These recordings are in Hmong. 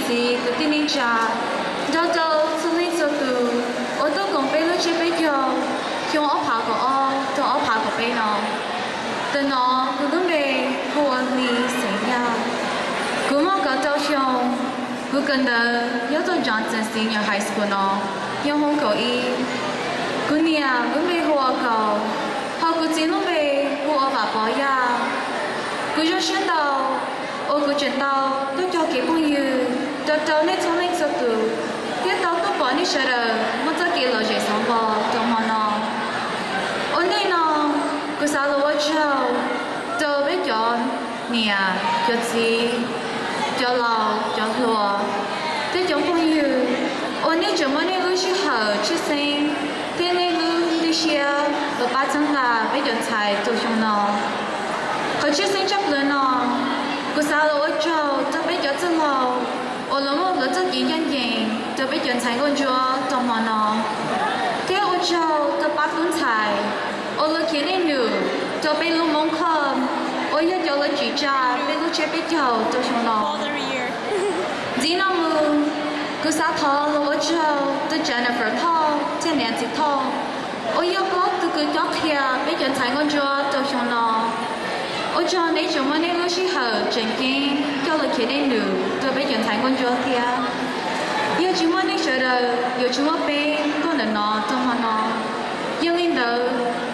txiv kwv tij neej tsa, nrog rau txhua leej txhua tus uas tuaj koom peb lub tsiab peb caug xyoo ob phav kaum ob rau ob phav kaum peb no. Tam no kuv lub npe hu ua Hli Xeem Yaj. Kuv muaj kaum rau xyoo. Kuv kawm ntawv nyob rau Johnson Senior High School no, nyob hoob kaum ib. Kuv niam lub npe hu ua Kaus, ho kuv txiv lub npe hu ua Vam Pov Yaj. Kuv zoo siab ntau uas kuv tseem tau tuaj cog kev phooj ywg rau rau nej txhua leej txhua tus, thiab tau tuaj pom nej sawv daws muaj txoj kev lom zem xov npo rau hmo no. Ua ntej no, kuv xav los ua tsaug rau peb cov niam, cov txiv, cov laus, cov hluas, thiab cov phooj ywg uas nej tseem muab nej lub sij hawm tshwj xeeb thiab nej lub ntuj siab los pab txhawb nqa peb cov ntxhais rau xyoo no. Qhov tshwj xeeb tshaj plaws no, kuv xav los ua tsaug rau peb cov txwj laug uas los muab lawv txoj kev ncaj ncees rau peb cov ntxhais nkauj ntsuab rau hmo no, thiab ua tsaug rau pab tub ntxhais uas los khiav dej num rau peb lub Hmoob Club uas yog cov los tsim tsa peb lub tsiab peb caug rau xyoo no. Ntxiv no mus, kuv xav thov los ua tsaug rau Jennifer Thoj thiab Nancy Thoj uas yog plaub tug kws cob qhia peb cov ntxhais nkauj ntsuab rau xyoo no. Ua tsaug nej tseem muab nej lub sij hawm tseem ceeb coj los khiav dej num rau peb cov ntxhais nkauj ntsuab thiab. Yog tsis muaj nej sawv daws yuav tsis muaj peb tuaj ntawm no rau hmo no. Yog li ntawd,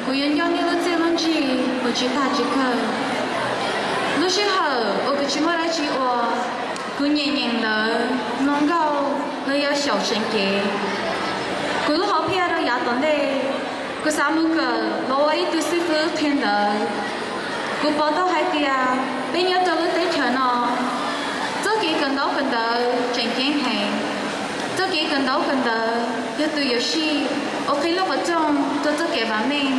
kuv yuav nco nej lub txiaj lub ntsig mus tsis tag tsis kawg. Lub sij hawm uas kuv tsis muaj dab tsi ua, kuv nyeem nyeem ntawv, mloog nkauj los yog xyaum seev cev. Kuv lub hom phiaj rau yav tom ntej, kuv xav mus kawm los ua ib tug xib fwb qhia ntawv. Kuv pom tau hais tias peb nyob rau lub teb chaws no, txoj kev kawm ntaub kawm ntawv tseem ceeb heev. Txoj kev kawm ntaub kawm ntawv yog tus yuam sij uas qhib lub qhov rooj rau txoj kev vam meej.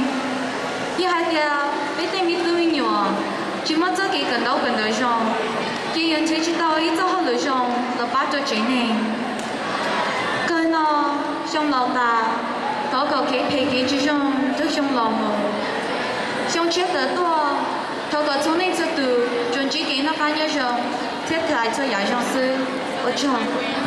Yog hais tias peb tej me tub me nyuam tsis muaj txoj kev kawm ntaub kawm ntawv zoo, ces yuav nrhiav tsis tau ib txoj hauj lwm zoo los pab rau tsev neeg. Kawg no, xyoo laus tas, thov kom kev phem kev tsis zoo rau xyoo laus mus. Xyoo tshiab tawm tuaj, thov kom txhua leej txhua tus tsuas ntsib kev noj qab nyob zoo thiab txais txhua yam zoo xwb. Ua tsaug.